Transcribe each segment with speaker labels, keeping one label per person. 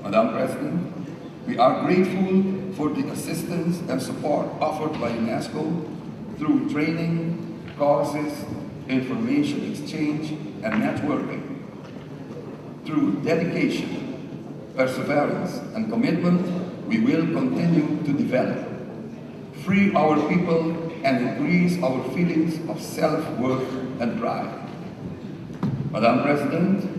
Speaker 1: Madam President, we are grateful for the assistance and support offered by UNESCO through training, courses, information exchange, and networking. Through dedication, perseverance, and commitment, we will continue to develop, free our people, and increase our feelings of self-worth and pride. Madam President,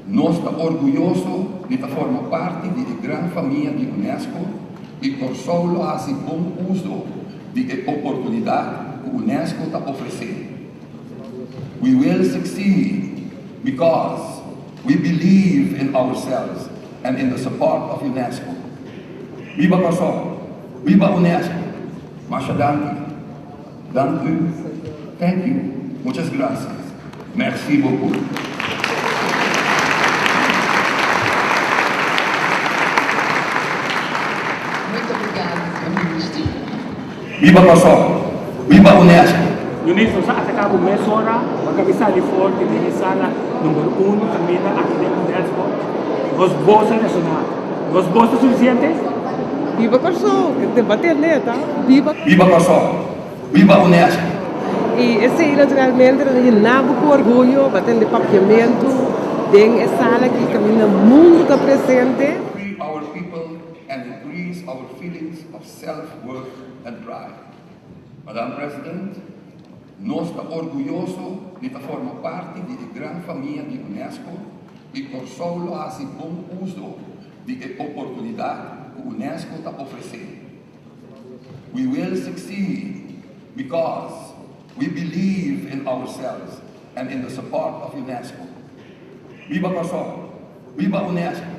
Speaker 1: nos ta orguyoso di ta forma parti di e gran famia di UNESCO i Kòrsou lo hasi bon uso di e oportunidat ku UNESCO ta ofresé. We will succeed because we believe in ourselves and in the support of UNESCO. Biba Kòrsou! Biba UNESCO! Masha danki! Dank u! Thank you! Muchas gracias! Merci beaucoup!
Speaker 2: Muito obrigada, senhor ministro.
Speaker 1: Biba Kòrsou! Biba UNESCO!
Speaker 3: Ministro, nos a ataká ku mesora pa kabi sali for di den e sala number uno kaminda aki den UNESCO. Nos bos a resoná. Nos bos ta sufisiente?
Speaker 4: Biba Kòrsou! Ke debate neta. Biba.
Speaker 1: Biba Kòrsou! Biba UNESCO!
Speaker 4: I esei naturalmente ta yena bo ku orguyo pa tende papiamentu den e sala aki kaminda mundu ta presente.
Speaker 1: Free our people and increase our feelings of self-worth and pride. Madam President, nos ta orguyoso di ta forma parti di e gran famia di UNESCO i Kòrsou lo hasi bon uso di e oportunidat ku UNESCO ta ofresé. We will succeed because we believe in ourselves and in the support of UNESCO. Biba Kòrsou! Biba UNESCO!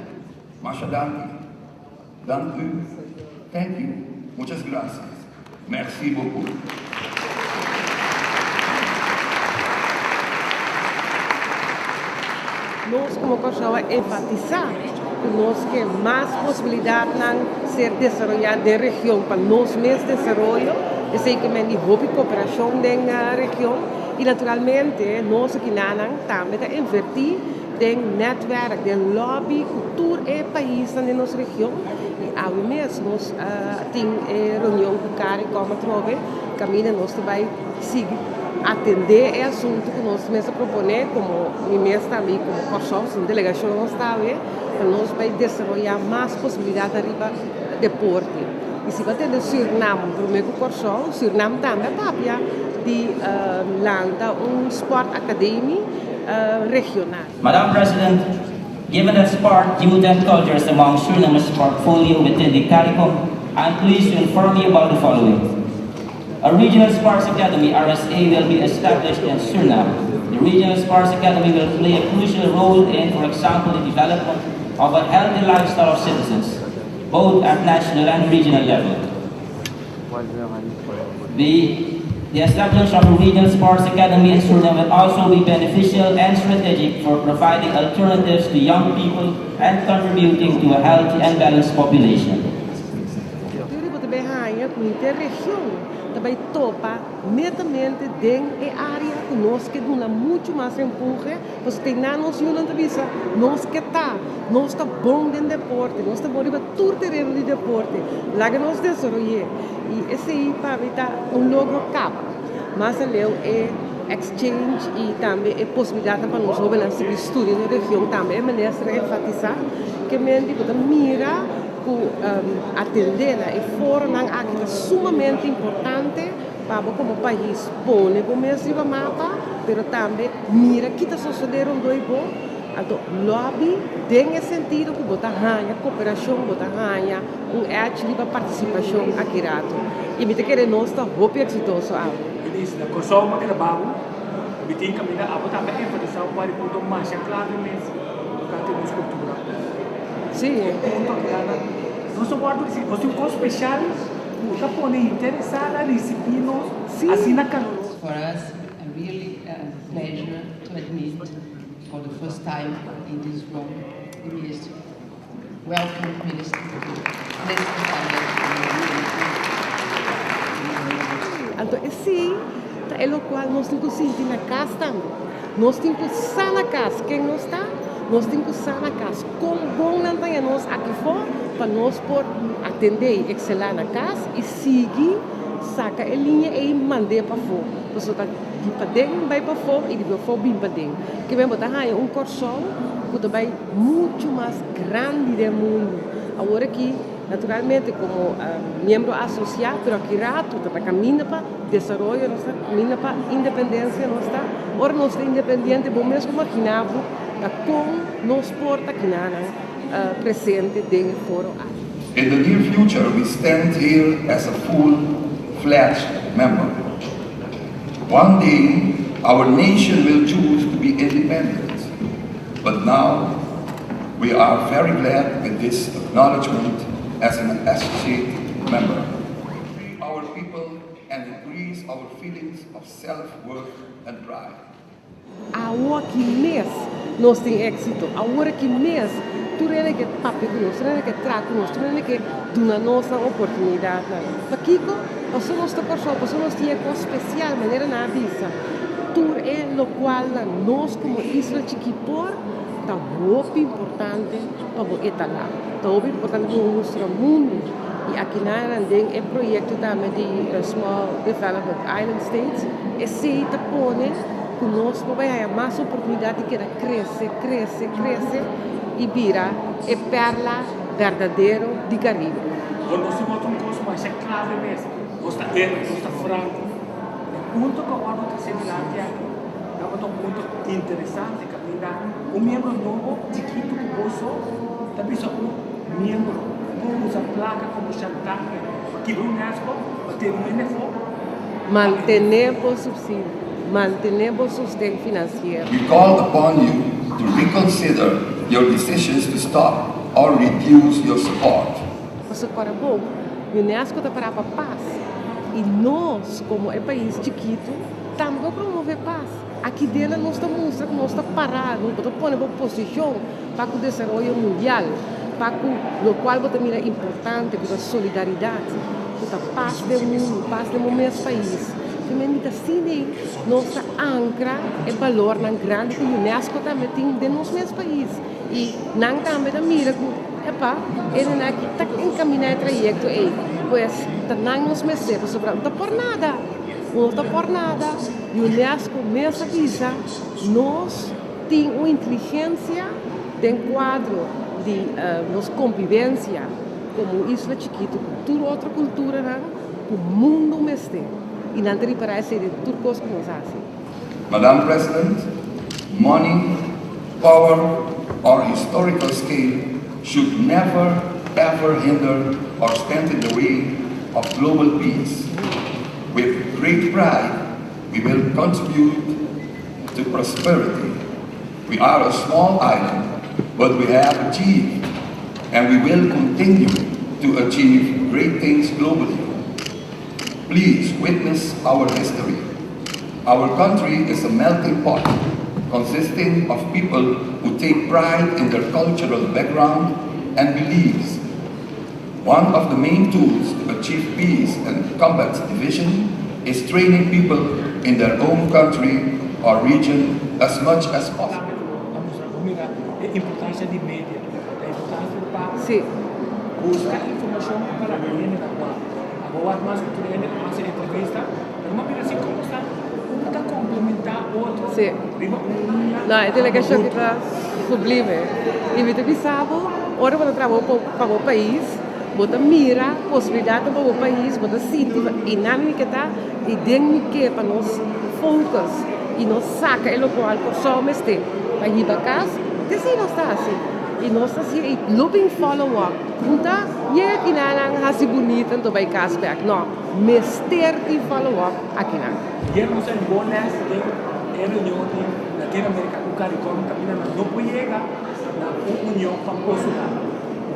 Speaker 1: Masha danki! Dank u! Thank you! Muchas gracias! Merci beaucoup!
Speaker 4: Nos komo Kòrsou a enfatisá ku nos ke mas posibilidatnan ser desaroyá den region pa nos mes desaroyo, esei ke men di hopi koperashon den region i naturalmente nos akinanan tambe ta invertí den nètwèrk, den lòbi ku tur e paisnan den nos region i awe mes nos tin e reunion ku Caricom atrobe kaminda nos ta bai sigui atendé e asuntu ku nos mes a proponé komo mi mes tambe i komo Kòrsou, un delegashon nos ta awe pa nos bai desaroyá mas posibilidat ariba deporte. I si bo a tende Sürnam promé ku Kòrsou, Sürnam tambe a papia di lanta un sport akademi regional.
Speaker 5: Madam President, given that sport, youth and culture is among Suriname's portfolio within the CARICOM, I am pleased to inform you about the following. A Regional Sports Academy, RSA, will be established in Suriname. The Regional Sports Academy will play a crucial role in, for example, the development of a healthy lifestyle of citizens, both at national and regional level. The, the establishment of a regional sports academy in Suriname will also be beneficial and strategic for providing alternatives to young people and contributing to a healthy and balanced population.
Speaker 4: Tur bo ta bay haña cu henter region ta bay topa netamente den e area cu nos ke duna mucho mas empuje, pasobra te na nos yunan ta bisa nos ke ta, nos ta bon den deporte, nos ta bon riba tur tereno di deporte, laga nos desaroy'é. Y esey pa mi ta un logro caba. Mas aleu e exchange y tambe e posibilidadnan pa nos hobennan sigui studia den region tambe e minister a enfatisa ke men di bo ta mira Ku atendé na e foronan aki ta sumamente importante pa bo komo pais pone bo mes riba mapa, pero tambe mira ki ta sosodé rondó i bo. Anto lòbi den e sentido ku bo ta haña koperashon, bo ta haña un edge riba partisipashon aki rato. I mi ta kere nos ta hopi eksitoso awe.
Speaker 3: Minister, Kòrsou a keda babu, mi tin kaminda abo tambe a enfatisá un par di punto masha klave mes tokante nos kultura.
Speaker 4: Sí.
Speaker 3: E punto aki ta nos a wòrdu risibí, nos tin un kos speshal ku ta pone henter e sala risibí nos asina kaluroso.
Speaker 2: For us a really pleasure to admit for the first time in this room the minister. Welcome minister. Minister Sander.
Speaker 4: Anto esei ta e lokual nos tin ku sinti na kas tambe. Nos tin ku sa na kas ken nos ta. Nos tin ku sa na kas kon bon nan ta haña nos aki afó pa nos por atendé i ekselá na kas i sigui saka e liña ei mand'é pafó. Pasobra ta di paden bai pafó i di pafó bin paden. Ke men bo ta haña un Kòrsou ku ta bai muchu mas grandi den mundu. Awor aki naturalmente komo miembro asosiá pero aki ratu ta ta kaminda pa desaroyo nos ta kaminda pa independensia nos ta. Ora nos ta independiente bo mes por maginá bo ta kon nos por ta kinanan presente den e foro aki.
Speaker 1: In the near future we stand here as a full-fledged member. One day our nation will choose to be independent. But now we are very glad with this acknowledgement as an associate member. Our people and increase our feelings of self-worth and pride.
Speaker 4: Awor aki mes nos tin éksito. Awor aki mes tur hende ke papia ku nos, tur hende ke traha ku nos, tur hende ke duna nos nan oportunidatnan. Pakiko? Pasobra nos ta Kòrsou, pasobra nos tin e kos spesial, manera nan a bisa. Tur e lokualnan nos komo isla chikí por ta hopi importante pa bo etalá, ta hopi importante pa bo mustra mundu. I aki nan den e proyekto tambe di Small Development Island States, esei ta pone ku nos por bai haña mas oportunidat di keda krese, krese, krese i bira e pèrla berdadero di Karibe.
Speaker 3: Bo no si bo ta un kos masha klave mes. Nos ta ero, nos ta franko. E punto ku awor bo trese dilanti aki tabata un punto interesante kaminda un miembro nobo chikitu ku bo so ta bisa un miembro por usa plaka komo shantahe pa kibra UNESCO pa tene un hende afó.
Speaker 4: Mantené bo supsidio, mantené bo sosten finansiero.
Speaker 1: We call upon you to reconsider your decisions to stop or reduce your support.
Speaker 4: Pasobra kòrda bon, UNESCO ta pará pa pas i nos komo e pais chikitu tambe por promové pas. Aki dena nos ta mustra ku nos ta pará, nos bo ta pone bo posishon pa ku desaroyo mundial, pa ku lokual bo ta mira importante ku ta solidaridat, ku ta pas den mundu, pas den bo mes pais. Primer mi ta asina nos ta ankra e balornan grandi ku UNESCO tambe tin den nos mes pais i nan tambe ta mira ku epa e nan aki ta enkaminá e trayekto ei, pues ta nan nos mester pasobra no ta por nada, no ta por nada UNESCO mes a bisa nos. Tin un inteligensia den kuadro di nos kombibensia komo un isla chikitu ku tur otro kulturanan ku mundu mester i nan ta ripará esei den tur kos ku nos hasi.
Speaker 1: Madam President, money, power or historical scale should never ever hinder or stand in the way of global peace. With great pride, we will contribute to prosperity. We are a small island, but we have achieved and we will continue to achieve great things globally. Please witness our history. Our country is a melting pot consisting of people who take pride in their cultural background and beliefs. One of the main tools to achieve peace and combat division is training people in their own country or region as much as possible.
Speaker 3: A mustra bo mira e importancia di media, ta importante pa
Speaker 4: Sí.
Speaker 3: busca informacion pa laga hende nan wak. Abo wak mas cu tur hende a haci entrevista, pero mi a mira si como sta un ta complementa otro
Speaker 4: Sí.
Speaker 3: riba un liña.
Speaker 4: No, e delegacion aki ta sublime. Y mi ta bisa bo, ora bo ta traha pa bo pais, bo ta mira posibilidadnan pa bo pais, bo ta sinti y nan mi ke ta y den mi ke pa nos focus y nos saca e locual Kòrsou mester pa hiba cas, t'esei nos ta haci y nos ta haci y lo bin follow up. No ta yega kinanan haci bunita anto bay cas bek, no, mester tin follow up akinan.
Speaker 3: Ayer nos a bon les den e reunion di Latino America cu Caricom caminda nan no por yega na un union pa postula.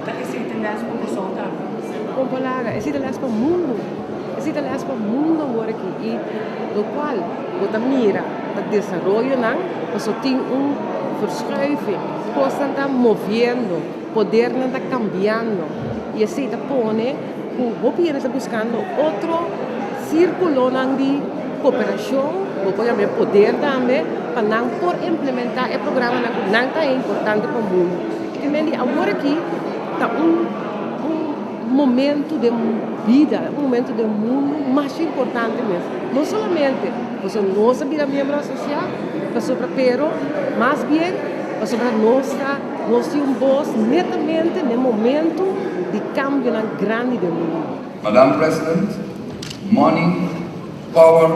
Speaker 3: Ta esey ta les pa Kòrsou tambe?
Speaker 4: Kon palabra, esey ta les pa mundu. Esey ta les pa mundu awor aki i lokual bo ta mira ta desaroyonan pasobra tin un verschuiving, kosnan ta moviendo, podernan ta kambiando i esey ta pone ku hopi hende ta buskando otro sirkulonan di koperashon. bo por yam'é poder tambe, pa nan por implementá e programanan ku nan ta haña importante pa mundu. Te men di awor aki ta un un momento den bida, un momento den mundu masha importante mes. No solamente pasobra nos a bira miembro asosiá, pasobra pero mas bien pasobra nos ta nos tin un bos netamente den momento di kambionan grandi den mundu.
Speaker 1: Madam President, money, power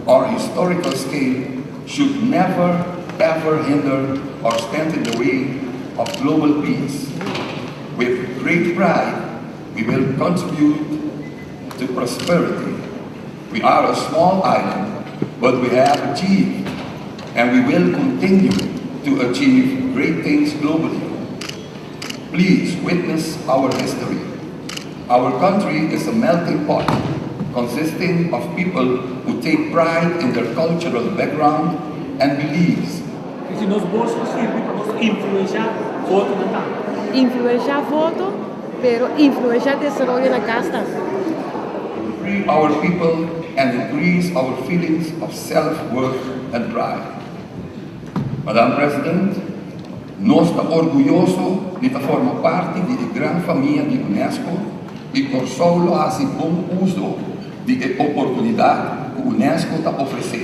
Speaker 1: or historical scale should never ever hinder or stand in the way of global peace. With great pride, we will contribute to prosperity. We are a small island, but we have achieved and we will continue to achieve great things globally. Please witness our history. Our country is a melting pot consisting of people who take pride in their cultural background and beliefs.
Speaker 3: I si nos bos por sirbi pa nos influenshá votonan tambe.
Speaker 4: Influenshá voto, pero influenshá desaroyo na kas tambe.
Speaker 1: Free our people and increase our feelings of self-worth and pride. Madam President, nos ta orguyoso di ta forma parti di e gran famia di UNESCO i Kòrsou lo hasi bon uso di e oportunidat ku UNESCO ta ofresé.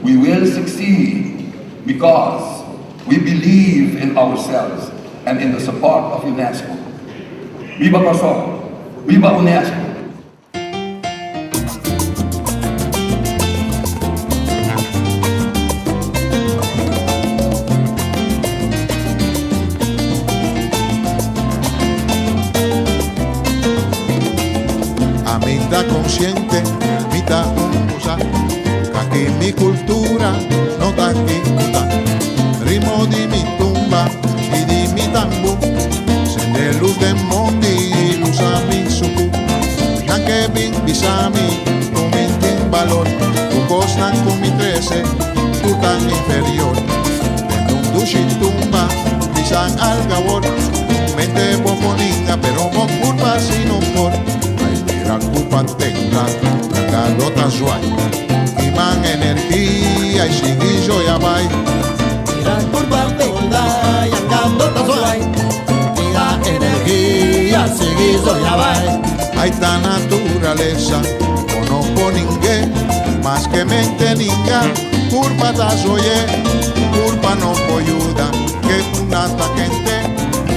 Speaker 1: We will succeed because we believe in ourselves and in the support of UNESCO. Biba Kòrsou! Biba UNESCO!
Speaker 6: Ami ta konsiente, mi ta un kusa Kaki mi kultura no ta kikuta Ritmo di mi tumba i di mi tambu Sende lus den mondi i lusa mi suku Nan ke bin bisa mi ku mi tin balor Ku kosnan ku mi trese tur tan inferior Den un dushi tumba bisan algawor Mente bo por ninga pero bo kurpa si no por Ay mira kupa tembla Cagado ta zwai Kiman energia y sigui joya bai.
Speaker 7: Mira curva tembla Yangando ta zwai Tira energia sigui zoya bai.
Speaker 6: Ay ta naturalesa bo no por ningue Mas ke mente ninga curpa ta zoye Curpa no por yuda ke una ta kente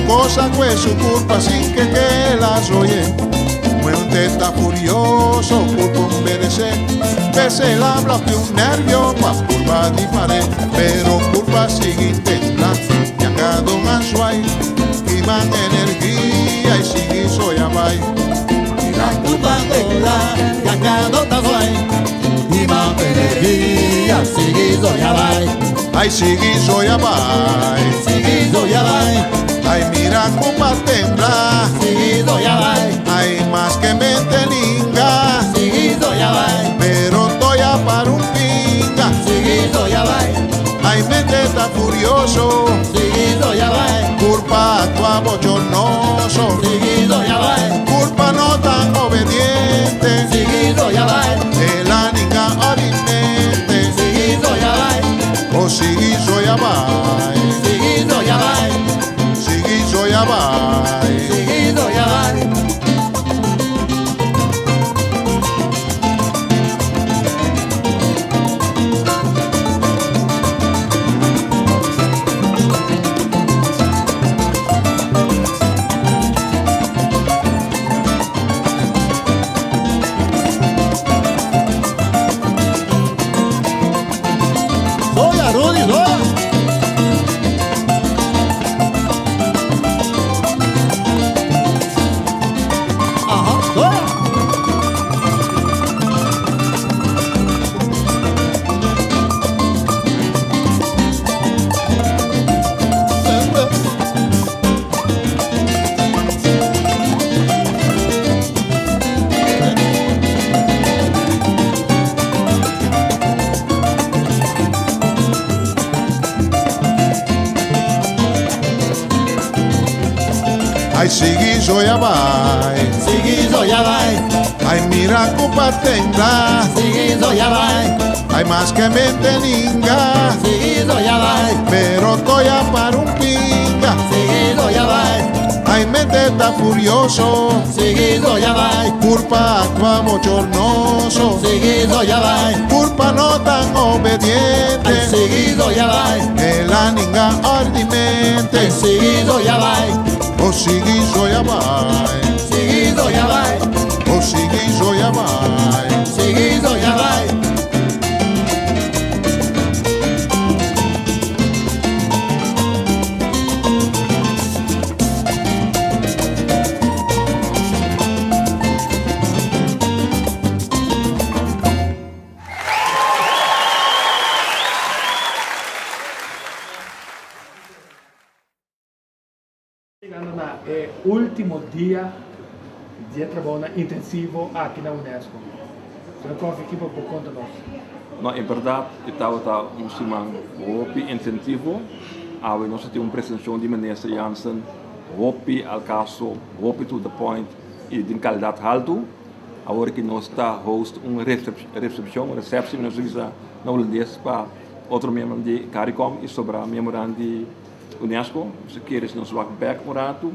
Speaker 6: Cosa kue su curpa sin ke ke la zoye Muente ta furioso curpa un obedece Pese el habla que un nervio pa curva di pared Pero curpa sigui tembla Yangado man zwai Kiman energia y sigui soya bai
Speaker 7: Mira curpa tembla Yangado ta zwai Kiman energia sigui soya bai
Speaker 6: Ay sigui soya bai
Speaker 7: Sigui soya bai
Speaker 6: Ay mira curpa tembla
Speaker 7: Sigui soya bai
Speaker 6: Ay mas que mente ninga
Speaker 7: Sigui soya bai
Speaker 6: Pero toya para un pinga
Speaker 7: Sigui soya bai
Speaker 6: Ay mente está furioso
Speaker 7: Sigui soya bai
Speaker 6: Culpa actúa bochornoso
Speaker 7: Sigui soya bai
Speaker 6: Culpa no tan obediente
Speaker 7: Sigui soya bai
Speaker 6: El aninga orinete
Speaker 7: Sigui soya bai
Speaker 6: O sigui soya bai
Speaker 7: Sigui soya bai
Speaker 6: Sigui soya bai
Speaker 7: Sigui soya bai Soya, Rudy, soya. Aha, soya.
Speaker 6: Ay sigui soya bai
Speaker 7: Sigui soya bai
Speaker 6: Ay mira cupa tembla
Speaker 7: Sigui soya bai.
Speaker 6: Hay mas que mente ninga.
Speaker 7: Seguido ya vai.
Speaker 6: Pero toya para un pinga.
Speaker 7: Seguido ya vai.
Speaker 6: Ay, mente está furioso.
Speaker 7: Seguido ya vai.
Speaker 6: Culpa actúa bochornoso.
Speaker 7: Seguido ya vai.
Speaker 6: Culpa no tan obediente.
Speaker 7: Ay, seguido ya vai.
Speaker 6: El aninga ordimente.
Speaker 7: Ay, seguido ya vai.
Speaker 6: O seguido ya vai.
Speaker 7: Seguido ya vai.
Speaker 6: O seguido ya vai.
Speaker 7: Seguido ya vai.
Speaker 3: Yegando na e ultimo dia di e trabounan intensivo aki na UNESCO. Señor Koffie, kico bo por conta nos?
Speaker 8: No, en berdad e tabata un siman hopi intentivo. Awe nos a tin un presentacion di Minister Jansen hopi al caso, hopi to the point y den calidad halto. Awor ki nos ta host un recepcion, un receptie nos ta bisa na Hulandes pa otro miembronan di Caricom y sobra miembronan di UNESCO. Si kere si nos wak bek un ratu,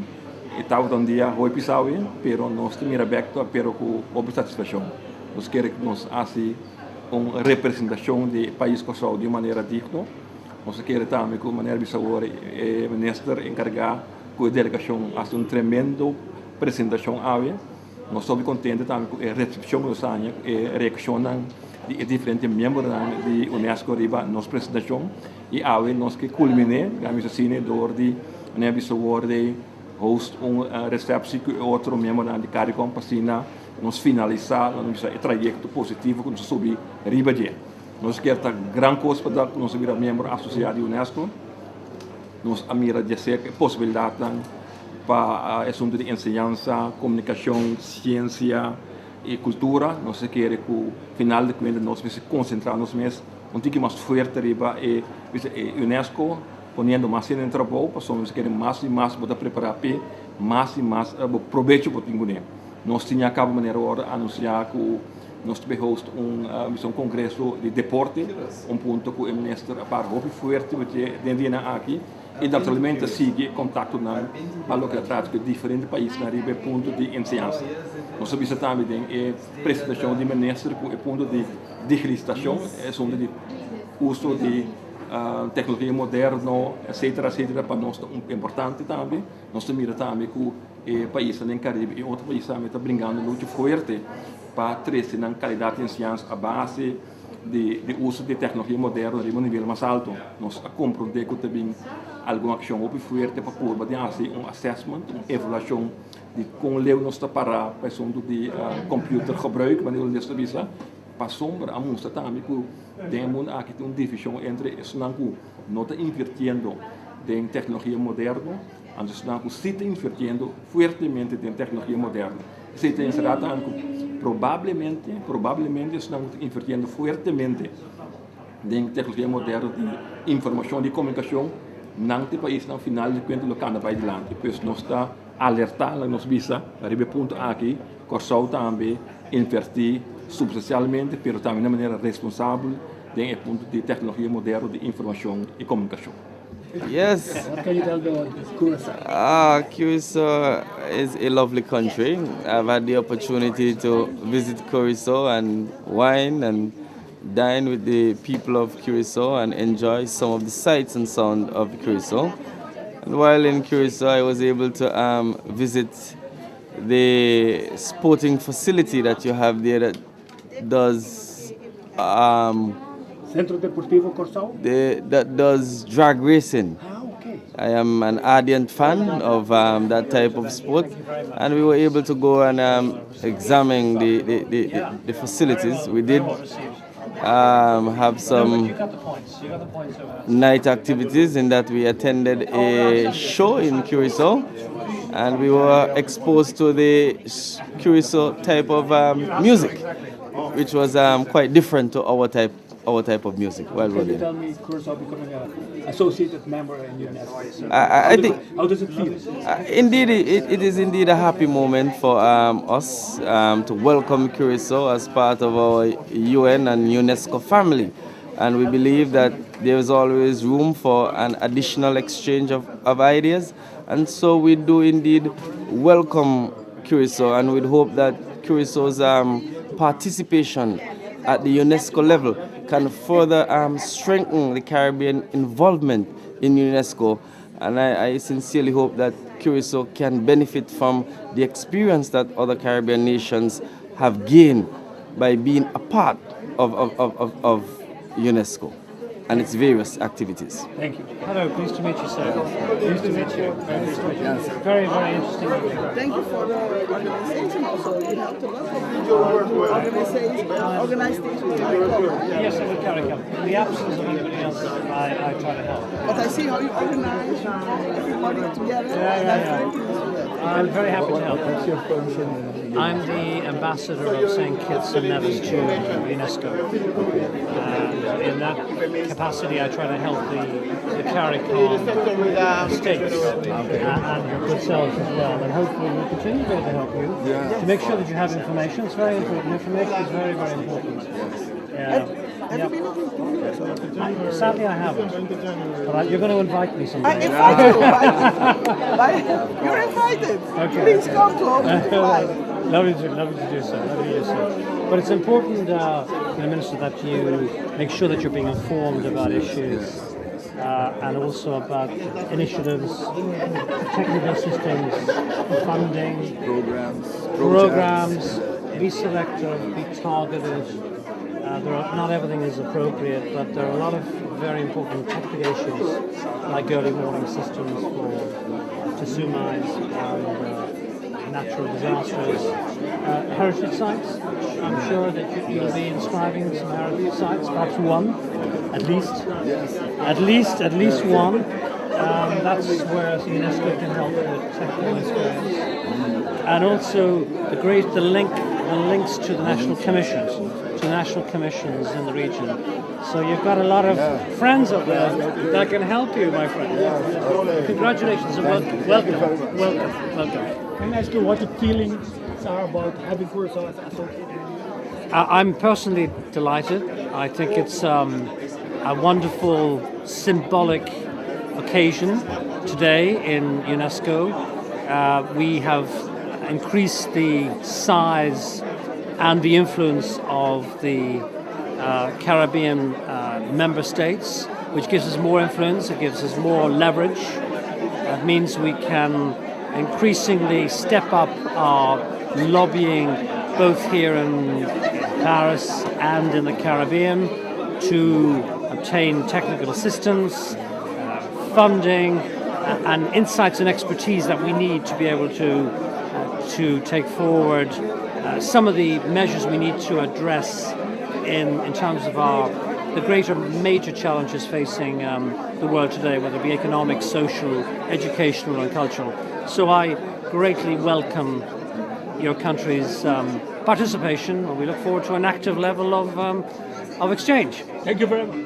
Speaker 8: e tabata un dia hopi pisau e, pero nos ta mira bek ta pero ku hopi satisfakshon. Nos kere ku nos hasi un representashon di e pais Kòrsou di un manera digno. Nos ta kere tambe ku manera bisa awor e minister enkargá ku e delegashon hasi un tremendo presentashon awe. Nos ta hopi kontento tambe ku e resepshon ku nos a haña, e reakshonnan di e diferente miembronan di UNESCO riba nos presentashon. I awe nos ke kulminé, mi a bisa asina, dor di manera bisa wor di host un resepsi ku e otro miembronan di Caricom pa asina nos finalisá nos bisa e trayekto positivo ku nos a subi riba dje. Nos kier ta gran kos pa da ku nos a bira miembro asosiá di UNESCO. Nos a mira djaserka e posibilidatnan pa e asuntu di enseñansa, komunikashon, siensia i kultura. Nos a kere ku final di kuenta nos mester konsentrá nos mes un tiki mas fuerte riba e UNESCO, poniendo mas hende na trabou pasobra nos a kere mas i mas bo ta prepará p'e, mas i mas bo probecho bo tin kuné. Nos tin ya kaba manera ora anunsiá ku nos ta bay host un bisa un kongreso di deporte, un punto ku e minister a para hopi fuerte den dianan aki i naturalmente sigui e kontaktonan pa loke ta trata ku e diferente paisnan riba e punto di enseñansa. Nos a bisa tambe den e presentashon di minister ku e punto di digitalisashon, e asuntu di uso di teknologia moderno etcetera etcetera pa nos ta importante tambe. Nos ta mira tambe ku E paisnan den Caribe y otro pais tambe ta bringando lucha fuerte pa trece nan calidad di enseñansa a base di di uso di tecnologia moderno riba un nivel mas alto. Nos a comprende cu ta bin algun accion hopi fuerte pa purba di haci un assessment, un evaluacion di con leu nos ta para pa asunto di computer gebruik, manera nos ta bisa. Pasobra a mustra tambe cu den e mundo aki tin un division entre esunnan cu no ta invirtiendo den tecnologia moderno, Anto esnan ku si ta invirtiendo fuertemente den teknologia moderno. Esei ta enserá tambe ku probablemente, probablemente esnan ku ta invirtiendo fuertemente den teknologia moderno di informashon, di komunikashon, nan ta e paisnan final di kuenta lo kanda bai dilanti. Pues nos ta alertá, laga nos bisa riba e punto aki, Kòrsou tambe invertí supstansialmente pero tambe na manera responsabel den e punto di teknologia moderno di informashon i komunikashon.
Speaker 9: Yes.
Speaker 3: What can you tell me about Curacao?
Speaker 9: Ah, Curacao is a lovely country. I've had the opportunity to visit Curacao and wine and dine with the people of Curacao and enjoy some of the sights and sound of Curacao. And while in Curacao, I was able to um, visit the sporting facility that you have there that does um,
Speaker 3: Centro Deportivo Corsao?
Speaker 9: The, that does drag racing.
Speaker 3: Ah, okay.
Speaker 9: I am an ardent fan of um, that type of sport, and we were able to go and um, examine the, the, the, the, facilities. We did um, have some night activities in that we attended a show in Curacao and we were exposed to the Curacao type of um, music, which was um, quite different to our type. our type of music while
Speaker 3: Can you
Speaker 9: we're there.
Speaker 3: tell me Curacao becoming an associated member in UNESCO? So
Speaker 9: I think
Speaker 3: How does it feel?
Speaker 9: Indeed, it is indeed a happy moment for us to welcome Curacao as part of our UN and UNESCO family. And we believe that there is always room for an additional exchange of ideas. And so we do indeed welcome Curacao, and we'd hope that Curaçao's participation at the UNESCO level can further strengthen the Caribbean involvement in UNESCO. And I sincerely hope that Curacao can benefit from the experience that other Caribbean nations have gained by being a part of UNESCO and its various activities.
Speaker 3: Thank you.
Speaker 10: Hello, pleased to meet you, sir. Pleased to meet you. Very pleased to meet you. Very, very interesting evening.
Speaker 11: Thank you for the organization also. You helped a lot of organizations, organized things with CARICOM.
Speaker 10: Yes, I'm with CARICOM. In the absence of anybody else, I try to help.
Speaker 11: But I see how you organize, you call everybody together, and I'm very pleased with that.
Speaker 10: I'm very happy to help.
Speaker 7: What's your function?
Speaker 10: I'm the ambassador of St. Kitts and Nevis to UNESCO. And in that capacity, I try to help the CARICOM states and your good selves as well. And hopefully we'll continue to be able to help you to make sure that you have information. It's very important. Information is very, very important. Yeah.
Speaker 11: Have you been to UNESCO?
Speaker 10: Sadly, I haven't. But you're going to invite me someday.
Speaker 11: I invite you. You're invited.
Speaker 10: Okay.
Speaker 11: Please come to our beautiful island.
Speaker 10: Lovely to do so. Lovely to do so. But it's important, Minister, that you make sure that you're being informed about issues and also about initiatives, technical assistance, funding,
Speaker 1: Programs,
Speaker 10: programs. Be selective, be targeted. Not everything is appropriate, but there are a lot of very important technical issues, like early warning systems for tsunamis and natural disasters. Heritage sites, I'm sure that you'll be inscribing some heritage sites, perhaps one, at least.
Speaker 1: Yes.
Speaker 10: At least one. That's where UNESCO can help with technical experience. And also the links to the national commissions, to the national commissions in the region. So you've got a lot of friends up there that can help you, my friend. Congratulations and welcome, welcome, welcome, welcome.
Speaker 3: Can I ask you what your feelings are about having Curacao as associate?
Speaker 10: I'm personally delighted. I think it's a wonderful symbolic occasion today in UNESCO. We have increased the size and the influence of the Caribbean member states, which gives us more influence, it gives us more leverage. That means we can increasingly step up our lobbying both here in Paris and in the Caribbean to obtain technical assistance, funding, and insights and expertise that we need to be able to take forward some of the measures we need to address in terms of the greater major challenges facing the world today, whether it be economic, social, educational and cultural. So I greatly welcome your country's participation, and we look forward to an active level of exchange.
Speaker 3: Thank you very much.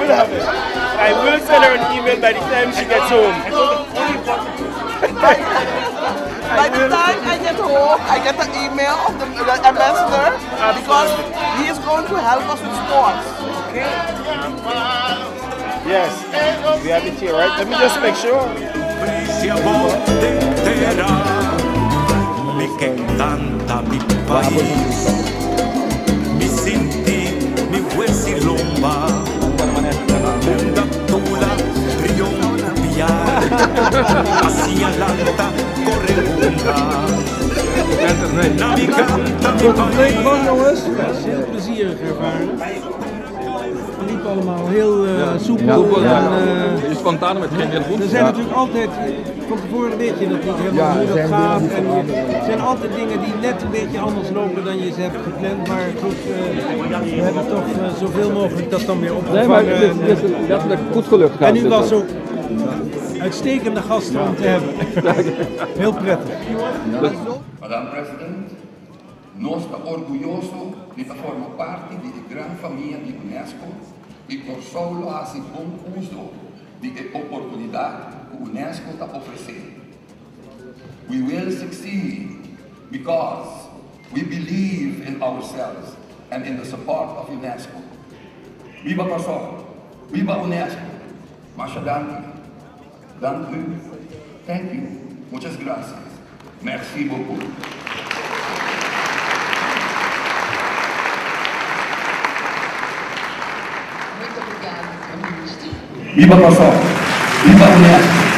Speaker 12: will have it. I will send her an email by the time she gets home.
Speaker 11: By the time I get home, I get an email of the, the ambassador because he is going to help us with sports.
Speaker 12: Okay. Yes, we have it here, right? Let me just make sure.
Speaker 13: Mi ke kanta mi pais Mi sinti mi wes'i lomba Unda tula brion ku piar A siña lanta kore hunga Na mi kanta mi
Speaker 14: Wordt het leuk man,
Speaker 13: pais
Speaker 14: jongens? Heel plezierig ervaren. Het liep allemaal heel soepel.
Speaker 8: Ja, soepel, ja.
Speaker 14: En,
Speaker 8: Je spontaan, maar het ging heel goed.
Speaker 14: Er zijn
Speaker 8: Ja.
Speaker 14: natuurlijk altijd, van tevoren weet je dat niet helemaal
Speaker 8: Ja,
Speaker 14: hoe
Speaker 8: er
Speaker 14: dat
Speaker 8: zijn
Speaker 14: gaat.
Speaker 8: dingen die
Speaker 14: En
Speaker 8: veranderen.
Speaker 14: er zijn altijd dingen die net een beetje anders lopen dan je ze hebt gepland. Maar goed, we hebben toch zoveel mogelijk dat dan weer opgevangen.
Speaker 8: Nee, maar het is, het is letterlijk goed gelukt.
Speaker 14: En u was ook uitstekende gasten om te hebben. Heel prettig.
Speaker 1: Madam President, nos ta orguyoso di ta forma parti di e gran famia di UNESCO i Kòrsou lo hasi bon uso di e oportunidat ku UNESCO ta ofresé. We will succeed because we believe in ourselves and in the support of UNESCO. Biba Kòrsou! Biba UNESCO! Masha danki! Dank u! Thank you! Muchas gracias! Merci beaucoup!
Speaker 2: Muito obrigada, senhor ministro.
Speaker 1: Biba Kòrsou! Biba UNESCO!